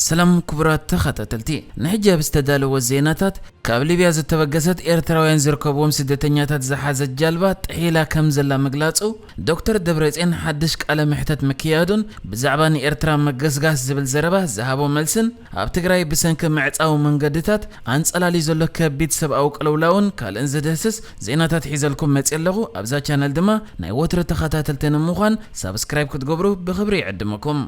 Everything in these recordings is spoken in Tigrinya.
ሰላም ክቡራት ተኸታተልቲ፣ ንሕጂ ኣብ ዝተዳለወ ዜናታት፣ ካብ ሊብያ ዝተበገሰት ኤርትራውያን ዝርከብዎም ስደተኛታት ዝሓዘት ጃልባ ጥሒላ ከም ዘላ ምግላጹ፣ ዶክተር ደብረጽዮን ሓድሽ ቃለ መሕተት ምክያዱን ብዛዕባ ንኤርትራ መገስጋስ ዝብል ዘረባ ዝሃቦ መልስን፣ ኣብ ትግራይ ብሰንኪ ምዕጻው መንገድታት ኣንጸላልዩ ዘሎ ከቢድ ሰብኣዊ ቅልውላውን ካልእን ዝድህስስ ዜናታት ሒዘልኩም መጽየ ኣለኹ። ኣብዛ ቻነል ድማ ናይ ወትሩ ተኸታተልቲ ንምዃን ሳብስክራይብ ክትገብሩ ብኽብሪ ይዕድመኩም።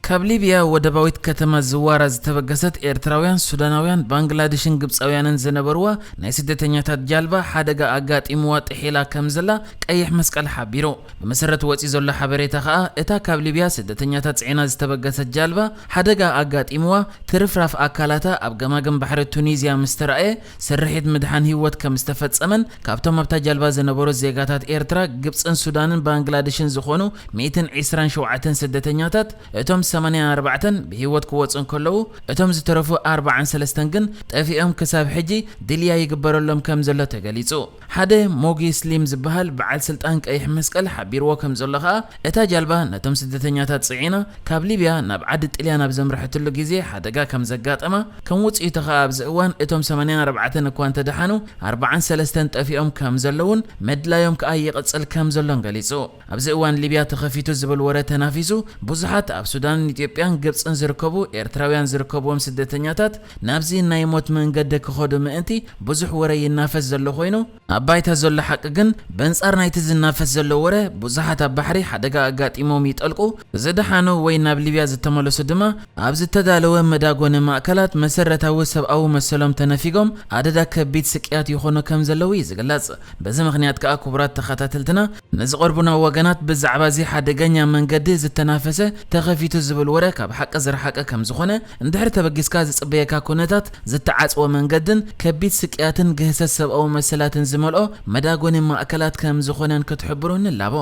ካብ ሊብያ ወደባዊት ከተማ ዝዋራ ዝተበገሰት ኤርትራውያን፣ ሱዳናውያን፣ ባንግላዴሽን ግብጻውያንን ዝነበርዋ ናይ ስደተኛታት ጃልባ ሓደጋ ኣጋጢምዋ ጥሒላ ከም ዘላ ቀይሕ መስቀል ሓቢሩ። ብመሰረት ወጺ ዘሎ ሓበሬታ ከኣ፣ እታ ካብ ሊብያ ስደተኛታት ጽዒና ዝተበገሰት ጃልባ ሓደጋ ኣጋጢምዋ፣ ትርፍራፍ ኣካላታ ኣብ ገማግም ባሕሪ ቱኒዝያ ምስ ተራእየ፣ ስርሒት ምድሓን ህይወት ከም ዝተፈጸመን፣ ካብቶም ኣብታ ጃልባ ዝነበሩ ዜጋታት ኤርትራ፣ ግብጽን ሱዳንን ባንግላዴሽን ዝኾኑ ሚእትን ዕስራን ሸውዓተን ስደተኛታት፣ እቶም ሰማንያን ኣርባዕተን ብህይወት ክወጹ እንከለዉ፣ እቶም ዝተረፉ ኣርባዓን ሰለስተን ግን ጠፊኦም ክሳብ ሕጂ ድልያ ይግበረሎም ከም ዘሎ ተገሊጹ። ሓደ ሞጊ ስሊም ዝበሃል በዓል ስልጣን ቀይሕ መስቀል ሓቢርዎ ከም ዘሎ ከኣ፣ እታ ጃልባ ነቶም ስደተኛታት ጽዒና ካብ ሊብያ ናብ ዓዲ ጥልያን ኣብ ዘምረሐትሉ ግዜ ሓደጋ ከም ዘጋጠማ፣ ከም ውጽኢቱ ከኣ ኣብዚ እዋን እቶም ሰማንያን ኣርባዕተን እኳ እንተደሓኑ፣ ኣርባዓን ሰለስተን ጠፊኦም ከም ዘለውን ምድላዮም ከኣ ይቕጽል ከም ዘሎን ገሊጹ። ኣብዚ እዋን ሊብያ ተኸፊቱ ዝብል ወረ ተናፊሱ፣ ብዙሓት ኣብ ሱዳንን ኢትዮጵያን ግብጽን ዝርከቡ ኤርትራውያን ዝርከብዎም ስደተኛታት ናብዚ ናይ ሞት መንገዲ ክኸዱ ምእንቲ ብዙሕ ወረ ይናፈስ ዘሎ ኮይኑ፣ ኣብ ባይታ ዘሎ ሓቂ ግን፣ በንጻር ናይቲ ዝናፈስ ዘሎ ወረ፣ ብዙሓት ኣብ ባሕሪ ሓደጋ ኣጋጢሞም ይጠልቁ፣ ዝደሓኑ ወይ ናብ ሊብያ ዝተመለሱ ድማ ኣብ ዝተዳለወ መዳጎኒ ማእከላት መሰረታዊ ሰብኣዊ መሰሎም ተነፊጎም ኣደዳ ከቢድ ስቅያት ይኾኑ ከም ዘለዉ እዩ ዝግለጽ። በዚ ምኽንያት ከኣ ክቡራት ተኸታተልትና፣ ንዝቐርቡና ወገናት ብዛዕባ እዚ ሓደገኛ መንገዲ ዝተናፈሰ ተኸፊቱ ዝብል ወረ ካብ ሓቂ ዝረሓቀ ከም ዝኾነ፣ እንድሕር ተበጊስካ ዝጽበየካ ኩነታት ዝተዓጽወ መንገድን ከቢድ ስቅያትን ግህሰት ሰብኣዊ መሰላትን ዝመልኦ መዳጎኒ ማእከላት ከም ዝኾነን ክትሕብሩ ንላቦ።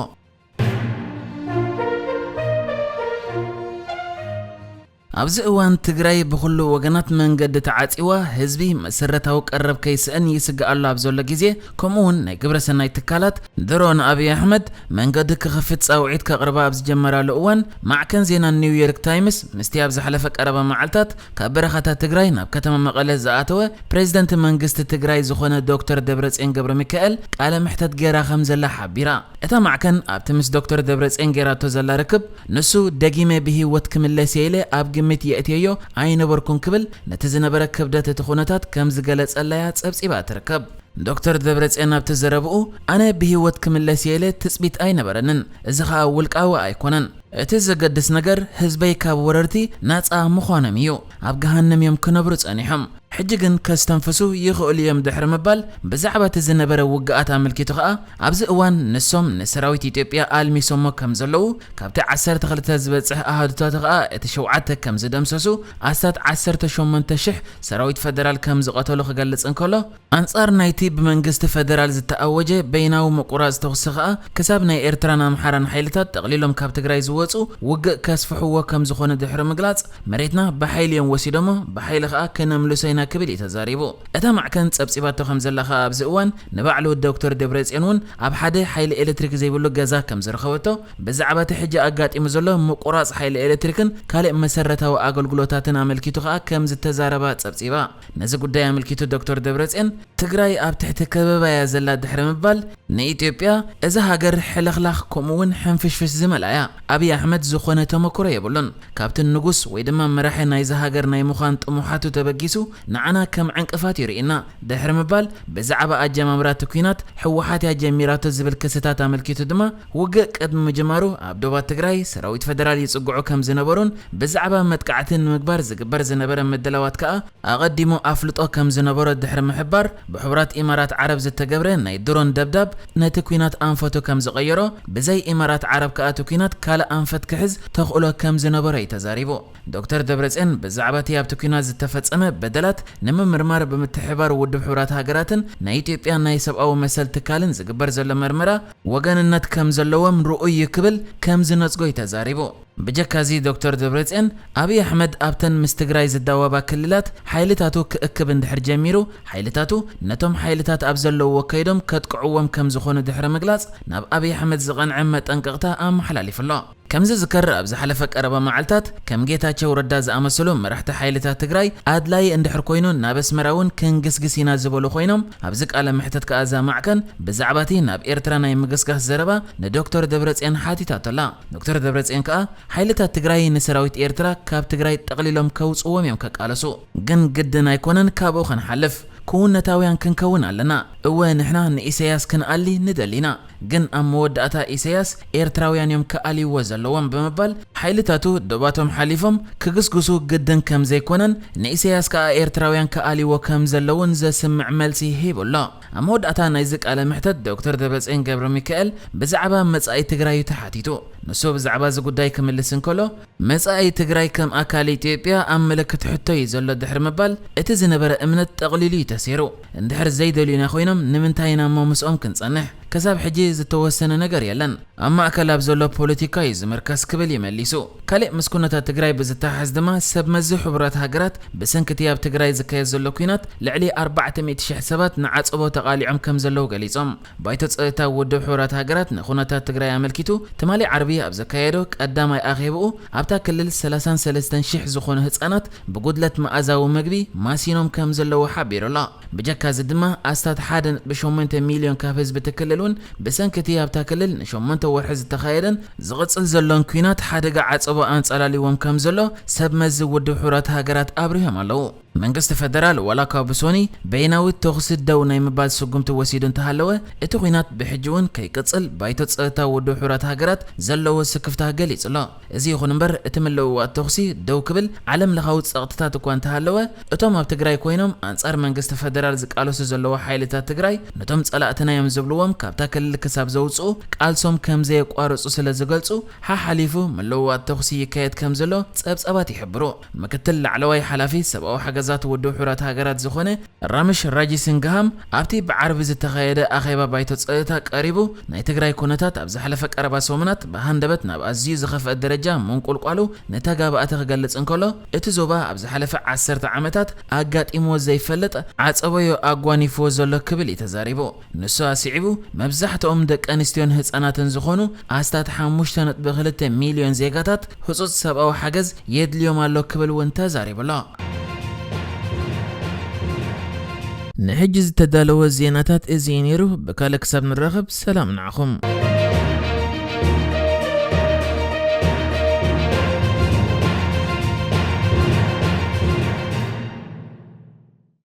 ኣብዚ እዋን ትግራይ ብኹሉ ወገናት መንገዲ ተዓጺዋ፣ ህዝቢ መሰረታዊ ቀረብ ከይስእን ይስጋእ ኣሎ ኣብ ዘሎ ግዜ፣ ከምኡ እውን ናይ ግብረ ሰናይ ትካላት ድሮ ንኣብይ ኣሕመድ መንገዲ ክኸፍት ጻውዒት ከቕርባ ኣብ ዝጀመራሉ እዋን፣ ማዕከን ዜና ኒውዮርክ ታይምስ ምስቲ ኣብ ዝሓለፈ ቀረባ መዓልታት ካብ በረኻታት ትግራይ ናብ ከተማ መቐለ ዝኣተወ ፕሬዝደንት መንግስቲ ትግራይ ዝኾነ ዶክተር ደብረጽዮን ገብረ ሚካኤል ቃለ መሕተት ገይራ ከም ዘላ ሓቢራ። እታ ማዕከን ኣብቲ ምስ ዶክተር ደብረጽዮን ገይራቶ ዘላ ርክብ፣ ንሱ ደጊመ ብህይወት ክምለስ እየ ኢለ ኣብ ግምት የእትየዮ ኣይነበርኩን ክብል፣ ነቲ ዝነበረ ክብደት እቲ ኩነታት ከም ዝገለጸላ'ያ ጸብጺባ ትርከብ። ዶክተር ደብረጽዮን ኣብቲ ዘረብኡ፣ ኣነ ብህይወት ክምለስ እየ ኢለ ትጽቢት ኣይነበረንን፣ እዚ ኸኣ ውልቃዊ ኣይኮነን። እቲ ዘገድስ ነገር ህዝበይ ካብ ወረርቲ ናጻ ምዃኖም እዩ። ኣብ ገሃነም እዮም ክነብሩ ጸኒሖም። ሕጂ ግን ከስተንፍሱ ይኽእሉ እዮም ድሕሪ ምባል፣ ብዛዕባ እቲ ዝነበረ ውግኣት ኣመልኪቱ ኸኣ፣ ኣብዚ እዋን ንሶም ንሰራዊት ኢትዮጵያ ኣልሚሶሞ ከም ዘለዉ፣ ካብቲ ዓሰርተ ክልተ ዝበጽሕ ኣሃዱታት ኸኣ እቲ ሸውዓተ ከም ዝደምሰሱ፣ ኣስታት ዓሰርተ ሸሞንተ ሽሕ ሰራዊት ፈደራል ከም ዝቐተሉ ክገልጽ እንከሎ፣ ኣንጻር ናይቲ ብመንግስቲ ፈደራል ዝተኣወጀ በይናዊ ምቁራጽ ተኹሲ ኸኣ፣ ክሳብ ናይ ኤርትራን ኣምሓራን ሓይልታት ጠቕሊሎም ካብ ትግራይ ዝወጹ፣ ውግእ ከስፍሕዎ ከም ዝኾነ ድሕሪ ምግላጽ፣ መሬትና ብሓይሊ እዮም ወሲዶሞ፣ ብሓይሊ ኸኣ ክነምልሶ ኢና ክብል እዩ ተዛሪቡ። እታ ማዕከን ጸብጺባቶ ከም ዘላ ኸኣ ኣብዚ እዋን ንባዕሉ ዶክተር ደብረጽዮን እውን ኣብ ሓደ ሓይሊ ኤሌክትሪክ ዘይብሉ ገዛ ከም ዝረኸበቶ፣ ብዛዕባ እቲ ሕጂ ኣጋጢሙ ዘሎ ምቁራጽ ሓይሊ ኤሌክትሪክን ካልእ መሰረታዊ ኣገልግሎታትን ኣመልኪቱ ኸኣ ከም ዝተዛረባ ጸብጺባ። ነዚ ጉዳይ ኣመልኪቱ ዶክተር ደብረጽዮን፣ ትግራይ ኣብ ትሕቲ ከበባ እያ ዘላ ድሕሪ ምባል፣ ንኢትዮጵያ እዛ ሃገር ሕልኽላኽ ከምኡ እውን ሕንፍሽፍሽ ዝመልኣ እያ። ኣብይ ኣሕመድ ዝኾነ ተመክሮ የብሉን። ካብቲ ንጉስ ወይ ድማ መራሒ ናይዛ ሃገር ናይ ምዃን ጥሙሓቱ ተበጊሱ፣ ንዓና ከም ዕንቅፋት ይርእየና ድሕሪ ምባል፣ ብዛዕባ ኣጀማምራ እቲ ኲናት፣ ህወሓት እያ ጀሚራቶ ዝብል ክስታት ኣመልኪቱ ድማ፣ ውግእ ቅድሚ ምጅማሩ ኣብ ዶባት ትግራይ ሰራዊት ፈደራል ይጽግዑ ከም ዝነበሩን፣ ብዛዕባ መጥቃዕቲ ንምግባር ዝግበር ዝነበረ ምድላዋት ከኣ ኣቐዲሙ ኣፍልጦ ከም ዝነበሮ ድሕሪ ምሕባር፣ ብሕቡራት ኢማራት ዓረብ ዝተገብረ ናይ ድሮን ደብዳብ ነቲ ኲናት ኣንፈቱ ከም ዝቐየሮ፣ ብዘይ ኢማራት ዓረብ ከኣ እቲ ኲናት ካልእ ኣንፈት ክሕዝ ተኽእሎ ከም ዝነበሮ እዩ ተዛሪቡ። ዶክተር ደብረጽዮን ብዛዕባ እቲ ኣብቲ ኲናት ዝተፈጸመ በደላት ንምምርማር ብምትሕብባር ውድብ ሕቡራት ሃገራትን ናይ ኢትዮጵያ ናይ ሰብኣዊ መሰል ትካልን ዝግበር ዘሎ መርመራ ወገንነት ከም ዘለዎም ርኡይ እዩ ክብል ከም ዝነጽጎ እዩ ተዛሪቡ። ብጀካዚ ዶክተር ደብረጽዮን፣ ኣብይ ኣሕመድ ኣብተን ምስ ትግራይ ዝዳወባ ክልላት ሓይልታቱ ክእክብ እንድሕር ጀሚሩ፣ ሓይልታቱ ነቶም ሓይልታት ኣብ ዘለውዎ ከይዶም ከጥቅዕዎም ከም ዝኾኑ ድሕሪ ምግላጽ፣ ናብ ኣብይ ኣሕመድ ዝቐንዐ መጠንቀቕታ ኣመሓላሊፉ ኣሎ። ከም ዝዝከር፣ ኣብ ዝሓለፈ ቀረባ መዓልታት ከም ጌታቸው ረዳ ዝኣመሰሉ መራሕቲ ሓይልታት ትግራይ ኣድላይ እንድሕር ኮይኑ ናብ ኣስመራ እውን ክንግስግስ ኢና ዝበሉ ኮይኖም፣ ኣብዚ ቃለ መሕተት ከኣ እዛ ማዕከን ብዛዕባ እቲ ናብ ኤርትራ ናይ ምግስጋስ ዘረባ ንዶክተር ደብረጽዮን ሓቲታቶ ኣላ። ዶክተር ደብረጽዮን ከኣ ሓይልታት ትግራይ ንሰራዊት ኤርትራ ካብ ትግራይ ጠቕሊሎም ከውጽዎም እዮም ከቃለሱ። ግን ግድን ኣይኮነን ካብኡ ክንሓልፍ። ክውነታውያን ክንከውን ኣለና። እወ፣ ንሕና ንኢሳያስ ክንኣሊ ንደሊና። ግን ኣብ መወዳእታ ኢሳያስ ኤርትራውያን እዮም ክኣልይዎ ዘለዎም ብምባል፣ ሓይልታቱ ዶባቶም ሓሊፎም ክግስግሱ ግድን ከም ዘይኮነን ንኢሳያስ ከኣ ኤርትራውያን ክኣልይዎ ከም ዘለውን ዘስምዕ መልሲ ሂቡ ኣሎ። ኣብ መወዳእታ ናይዚ ቃለ መሕተት ዶክተር ደብረጽዮን ገብረ ሚካኤል ብዛዕባ መጻኢ ትግራይ እዩ ተሓቲቱ። ንሱ ብዛዕባ እዚ ጉዳይ ክምልስ እንከሎ፣ መጻኢ ትግራይ ከም ኣካል ኢትዮጵያ ኣብ ምልክት ሕቶ እዩ ዘሎ ድሕሪ ምባል፣ እቲ ዝነበረ እምነት ጠቕሊሉ እዩ ተሰይሩ። እንድሕር ዘይደልዩና ኮይኖም ንምንታይ ኢና እሞ ምስኦም ክንጸንሕ? ክሳብ ሕጂ ዝተወሰነ ነገር የለን። ኣብ ማእከል ኣብ ዘሎ ፖለቲካ እዩ ዝምርከስ ክብል እዩ መሊሱ። ካልእ ምስ ኩነታት ትግራይ ብዝተሓሓዝ ድማ ሰብ መዚ ሕቡራት ሃገራት ብሰንኪ እቲ ኣብ ትግራይ ዝካየድ ዘሎ ኲናት ልዕሊ ኣርባዕተ ሚእቲ ሽሕ ሰባት ንዓጸቦ ተቓሊዖም ከም ዘለዉ ገሊጾም። ባይቶ ጸጥታ ውድብ ሕቡራት ሃገራት ንኹነታት ትግራይ ኣመልኪቱ ትማሊ ዓርቢ ኣብ ዘካየዶ ቀዳማይ ኣኼብኡ ኣብታ ክልል ሰላሳን ሰለስተን ሽሕ ዝኾኑ ህጻናት ብጉድለት መኣዛዊ መግቢ ማሲኖም ከም ዘለዉ ሓቢሩ ኣሎ። ብጀካ እዚ ድማ ኣስታት ሓደ ነጥቢ ሸሞንተ ሚልዮን ካብ ህዝቢ እቲ ክልል እውን ብሰንኪ እቲ ኣብታ ክልል ንሸሞንተ ወርሒ ዝተኻየደን ዝቕጽል ዘሎን ኲናት ሓደጋ ዓጸቦ ኣንጸላልይዎም ከም ዘሎ ሰብ መዚ ውድብ ሕቡራት ሃገራት ኣብሪሆም ኣለዉ። መንግስቲ ፈደራል ዋላ እኳ ብሶኒ በይናዊ ተኹሲ ደው ናይ ምባል ስጉምቲ ወሲዱ እንተሃለወ፣ እቲ ኲናት ብሕጂ እውን ከይቅጽል ባይቶ ጸጥታ ውድብ ሕቡራት ሃገራት ዘለዎ ስክፍታ ገሊጹ ኣሎ። እዚ ይኹን እምበር፣ እቲ ምልውዋጥ ተኹሲ ደው ክብል ዓለም ለኻዊ ጸቕጥታት እኳ እንተሃለወ፣ እቶም ኣብ ትግራይ ኮይኖም ኣንጻር መንግስቲ ፈደራል ዝቃለሱ ዘለዉ ሓይልታት ትግራይ፣ ነቶም ጸላእትና እዮም ዝብልዎም ካብታ ክልል ክሳብ ዘውጽኡ ቃልሶም ከም ዘየቋርጹ ስለ ዝገልጹ፣ ሓሓሊፉ ምልውዋጥ ተኹሲ ይካየድ ከም ዘሎ ጸብጻባት ይሕብሩ። ምክትል ላዕለዋይ ሓላፊ ሰብኣዊ ሓገዛት ውድብ ሕቡራት ሃገራት ዝኾነ ራምሽ ራጂሲንግሃም ኣብቲ ብዓርቢ ዝተኻየደ ኣኼባ ባይቶ ጸጥታ ቀሪቡ፣ ናይ ትግራይ ኩነታት ኣብ ዝሓለፈ ቀረባ ሰሙናት ብሃንደበት ናብ ኣዝዩ ዝኸፍአ ደረጃ ምንቁልቋሉ ንተጋባእቲ ክገልጽ እንከሎ፣ እቲ ዞባ ኣብ ዝሓለፈ ዓሰርተ ዓመታት ኣጋጢምዎ ዘይፈልጥ ዓጸቦዮ ኣጓኒፍዎ ዘሎ ክብል እዩ ተዛሪቡ። ንሱ ኣስዒቡ፣ መብዛሕትኦም ደቂ ኣንስትዮን ህጻናትን ዝኾኑ ኣስታት ሓሙሽተ ነጥቢ ክልተ ሚልዮን ዜጋታት ህጹጽ ሰብኣዊ ሓገዝ የድልዮም ኣሎ ክብል እውን ተዛሪቡ ኣሎ። ንሕጂ ዝተዳለወ ዜናታት እዚ እዩ ነይሩ። ብካልእ ክሳብ ንራኸብ፣ ሰላም ንዓኹም።